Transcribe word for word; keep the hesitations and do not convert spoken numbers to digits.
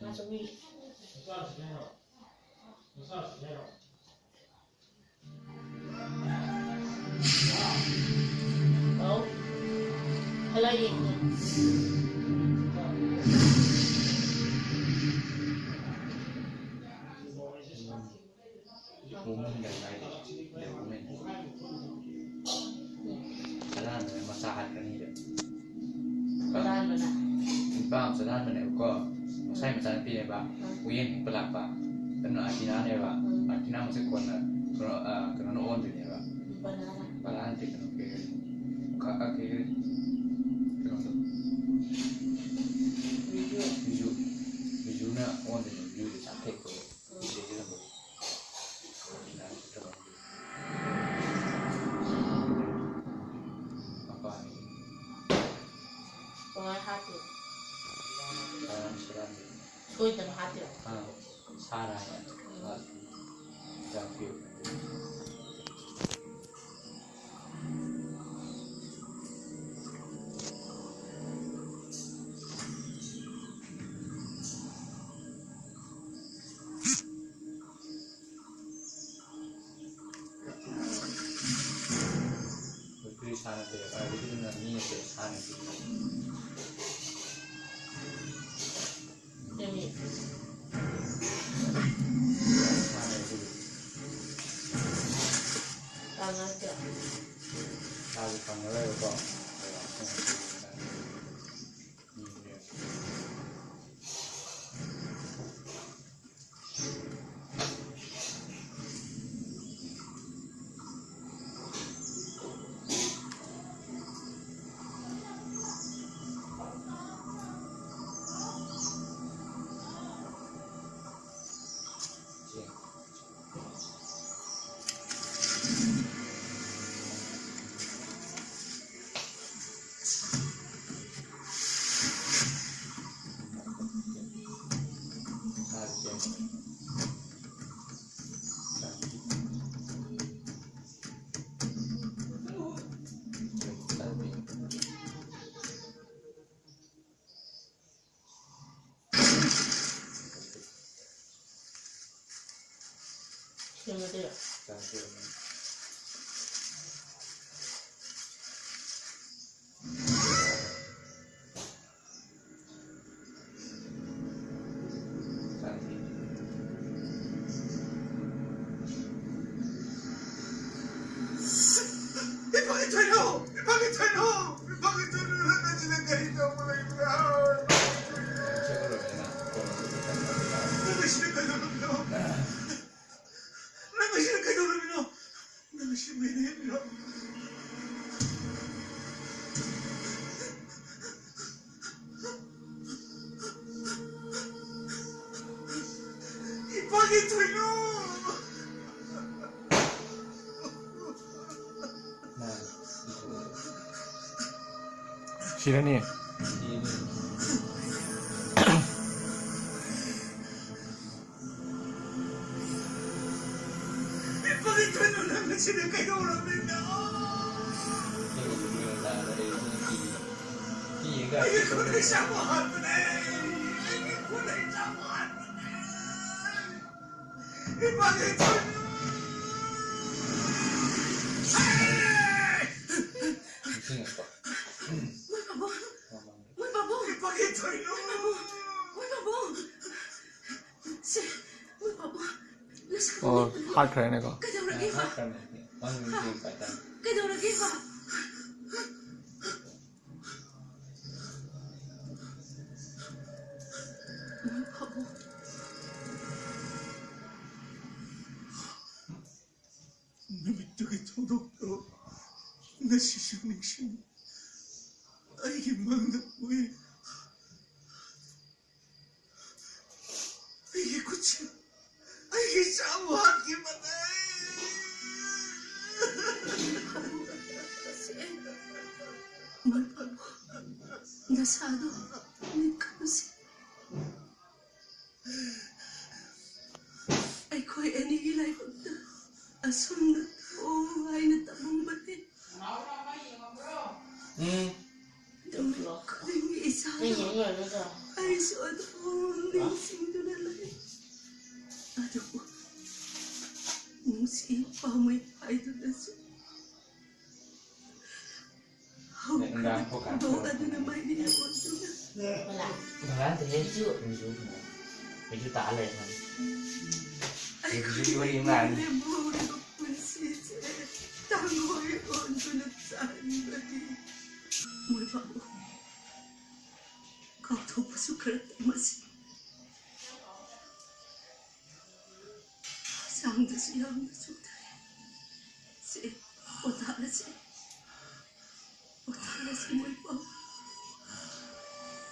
ꯃꯥꯁꯨ ꯃꯤ꯫ ꯑꯧ꯫ ꯍꯜꯂꯣ, ꯌꯦꯡꯒꯦ꯫ ꯎꯝ꯫ ꯆꯂꯥꯟꯕꯅ ꯃꯆꯥ ꯍꯥꯠꯀꯅꯤꯗ꯫ ꯆꯂꯥꯟꯕꯅ? ꯅꯨꯄꯥ ꯑꯃ ꯆꯂꯥꯟꯕꯅꯦꯕꯀꯣ, ꯃꯁꯥꯏ ꯃꯆꯥꯅꯨꯄꯤꯅꯦꯕ, ꯎꯝ꯫ ꯎꯌꯦꯟ ꯍꯦꯛꯄ ꯂꯥꯛꯄ꯫ ꯀꯩꯅꯣ, ꯑꯥꯔꯇꯤꯅꯥꯅꯦꯕ꯫ ꯎꯝ꯫ ꯑꯥꯔꯇꯤꯅꯥ ꯃꯁꯛ ꯀꯣꯟꯅ ꯀꯩꯅꯣ, ꯑ, ꯀꯩꯅꯣꯅ ꯑꯣꯟꯗꯣꯏꯅꯦꯕ꯫ ꯕꯂꯥꯅ꯫ ꯕꯂꯥ ꯅꯠꯇꯦ, ꯀꯩꯅꯣ, ꯀꯩ ꯍꯥꯏ-, ꯀ-, ꯑ, ꯀꯩ ꯍꯥꯏ-, ꯀꯩꯅꯣꯗꯣ꯫ ꯕꯤꯖꯨ꯫ ꯕꯤꯖꯨ꯫ ꯕꯤꯖꯨꯅ ꯑꯣꯟꯗꯣꯏꯅꯦ, ꯕꯤꯖꯨꯗꯤ ꯆꯥꯛ ꯊꯦꯛꯄꯗꯣ꯫ ꯎꯝ꯫ ꯁꯤꯗꯩꯁꯤꯗ ꯑꯃꯨꯛ ꯑꯥꯔꯇꯤꯅꯥ ꯆꯠꯇꯕ꯫ ꯃꯄꯥꯟꯒꯤ꯫ ꯀꯃꯥꯏ ꯍꯥꯞꯄꯤꯅꯣ? ꯁꯣꯏꯗꯅ ꯍꯥꯞꯄꯤꯔꯣ? ꯑꯥ, ꯁꯥꯅ ꯍꯥꯏꯅ꯫ ꯎꯝ꯫ ꯌꯥꯝ ꯄꯤꯌꯨ꯫ ꯀꯔꯤ ꯁꯥꯟꯅꯗꯦ? ꯑ, ꯍꯧꯖꯤꯛꯀꯤꯗꯨꯅ ꯃꯤ ꯅꯠꯇꯦ, ꯁꯥꯟꯅꯗꯦ꯫ ꯀꯔꯤ? ꯁꯥꯟꯅꯗꯦ꯫ ꯇꯥꯟꯅꯗꯦ꯫ ꯆꯥꯁꯨ ꯐꯪꯉꯔꯣꯏꯕꯀꯣ꯫ ꯃꯤꯅꯦ꯫ ꯁꯦꯝꯃꯗꯣꯏꯔꯣ? ꯏꯄꯥꯒꯤ ꯊꯣꯏꯅꯣ! ꯏꯄꯥꯒꯤ ꯊꯣꯏꯅꯣ! ꯏꯄꯥꯒꯤ ꯊꯣꯏꯅꯣ! ꯅꯪ ꯑꯁꯤꯗ ꯀꯔꯤ ꯇꯧꯕ ꯂꯩꯕ꯭ꯔꯥ? ꯅꯪ ꯑꯁꯤꯗ ꯀꯩꯗꯧꯔꯝꯃꯤꯅꯣ? ꯅꯪ ꯑꯁꯤꯗ ꯀꯩꯗꯧꯔꯝꯃꯤꯅꯣ? ꯅꯪ ꯑꯁꯤꯗ ꯀꯩꯗꯧꯔꯝꯃꯤꯅꯣ? ꯏꯄꯥꯒꯤ ꯊꯣꯏꯅꯣ! ꯁꯤꯔꯅꯤ꯫ ꯏꯄꯥꯒꯤ ꯊꯣꯏꯅꯣ, ꯅꯪ ꯑꯁꯤꯗ ꯀꯩꯗꯧꯔꯝꯃꯤꯅꯣ? ꯑꯩꯒꯤ ꯈꯨꯠꯅ ꯏꯁꯥꯕꯨ ꯍꯥꯠꯄꯅꯦ! ꯑꯩꯒꯤ ꯈꯨꯠꯅ ꯏꯁꯥꯕꯨ ꯍꯥꯠꯄꯅꯦ! ꯏꯄꯥꯒꯤ ꯊꯣꯏꯅꯣ! ꯅꯤꯡꯁꯤꯡꯉꯛꯄ꯫ ꯃꯣꯏ ꯄꯥꯕꯨꯡ! ꯃꯣꯏ ꯄꯥꯕꯨꯡ! ꯏꯄꯥꯒꯤ ꯊꯣꯏꯅꯣ! ꯃꯣꯏ ꯄꯥꯕꯨꯡ! ꯁꯦ, ꯃꯣꯏ ꯄꯥꯕꯨꯡ! ꯅꯁꯥ ꯑꯣ, ꯅꯦꯝꯕꯗꯣ ꯍꯥꯠꯈ꯭ꯔꯦꯅꯦꯀꯣ꯫ ꯀꯩꯗꯧꯔꯒꯦꯕ? ꯍꯥꯠꯈ꯭ꯔꯕꯅꯦ꯫ ꯃꯥꯒꯤ ꯃꯤꯡꯁꯦ ꯄꯥꯏꯇꯥꯔꯦ꯫ ꯀꯩꯗꯧꯔꯒꯦꯕ? ꯅꯨꯃꯤꯠꯇꯨꯒꯤ ꯊꯧꯗꯣꯛꯇꯣ ꯉꯁꯤꯁꯨ ꯅꯤꯡꯁꯤꯡꯉꯤ꯫ ꯑꯩꯒꯤ ꯃꯪꯗ ꯎꯏ꯫ ꯑꯩꯒꯤ ꯈꯨꯠꯁꯤꯅ ꯑꯩꯒꯤ ꯏꯆꯥꯕꯨ ꯍꯥꯠꯈꯤꯕꯅꯦ꯫ ꯅꯁꯥꯗꯣ ꯃꯤꯠ ꯈꯞꯄꯨꯁꯦ꯫ ꯑꯩꯈꯣꯏ ꯑꯅꯤꯒꯤ ꯂꯥꯏꯕꯛꯇ ꯑꯁꯨꯝꯅ ꯊꯣꯛꯎ ꯍꯥꯏꯅ ꯇꯝꯃꯝꯕꯅꯤ꯫ ꯎꯝ꯫ ꯅꯨꯃꯤꯠ ꯈꯨꯗꯤꯡꯒꯤ ꯏꯆꯥꯗꯣ ꯑꯩꯁꯨ ꯑꯗꯨꯝ ꯅꯤꯡꯁꯤꯡꯗꯨꯅ ꯂꯩ꯫ ꯑꯗꯨꯕꯨ ꯅꯣꯛꯑꯗꯨꯅ ꯃꯥꯏꯃꯤꯠꯅ ꯑꯣꯟꯗꯨꯅ꯫ ꯉꯔꯥꯡꯗꯤ ꯍꯦꯛ ꯆꯨ-, ꯆꯨ-, ꯆꯨ ꯇꯥ ꯂꯩ ꯈꯪꯉꯦ꯫ ꯑꯩꯈꯣꯏꯒꯤ ꯋꯥꯔꯤ ꯑꯃ ꯂꯥꯛꯑꯅꯤ꯫ ꯂꯦꯝꯍꯧꯔꯤꯕ ꯄꯨꯟꯁꯤꯁꯦ ꯇꯥꯡꯒꯣꯏ ꯑꯣꯟꯗꯨꯅ ꯆꯥꯅꯤꯡꯕꯗꯤ꯫ ꯃꯣꯏꯕꯥꯕꯨ ꯀꯥꯎꯊꯣꯛꯄꯁꯨ ꯈꯔ ꯇꯝꯃꯁꯤ꯫ ꯍꯛꯆꯥꯡꯗꯁꯨ ꯌꯥꯝꯅ ꯆꯣꯛꯊꯔꯦ꯫ ꯁꯦ, ꯄꯣꯊꯥꯔꯁꯤ꯫ ꯄꯣꯊꯥꯔꯁꯤ, ꯃꯣꯏꯕꯥꯎ꯫